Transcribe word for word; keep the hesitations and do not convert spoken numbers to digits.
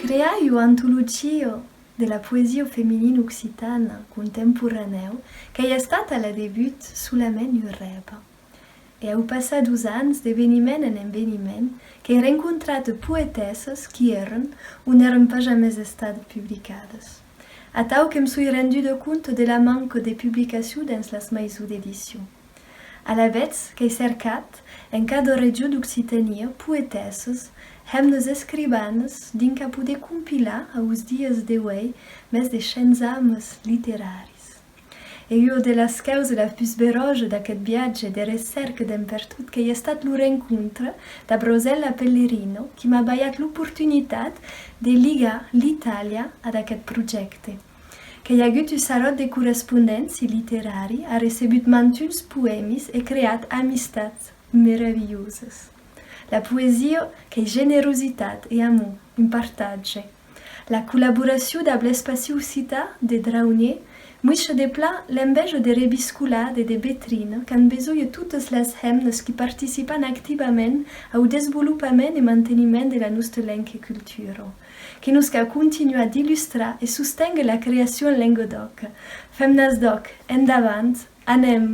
Crear ua antologia de la poesia feminina occitana contemporanèu qu'ei estat a la debut solament un rève. E au passar dus ans, d'eveniment en eveniment, qu'èi rencontrat poetessas qui èran o n'èran pas jamès estat publicadas. Atau que'm soi renduda compte de la manca de publicacion dens las maisons d'edicion. Alavetz, qu'èi cercat, en cada region d'Occitania, poetessas, hemnas escrivanas, dinc a poder compilar, aus dias de uei, mès de cent ames literaris. E ua de las causas las pus beròjas d'aqueth viatge de recèrca d'en pertot qu'ei estat lo rencontre dab Rosella Pellerino, qui m'a balhat l'oportunitat de ligar l'Itàlia ad aqueth projècte. Qu'èi agut un sarròt de correspondéncia literari, a recebut mantuns poèmis e creat amistats meravilhosas. La poesia qu'ei generositat e amor, un partatge. La collaboracion dab l'Espaci Occitan de Draunier moisha de plan l'enveja de reviscolar de, de vetrina qu'an besonh totas las hemnas qui participan activament au desvolopament e manteniment de la nosta lenga e cultura. Que nos cal continuar d'illustrar e sosténguer la creacion en lenga d'òc. Femnas d'òc, endavant, anem!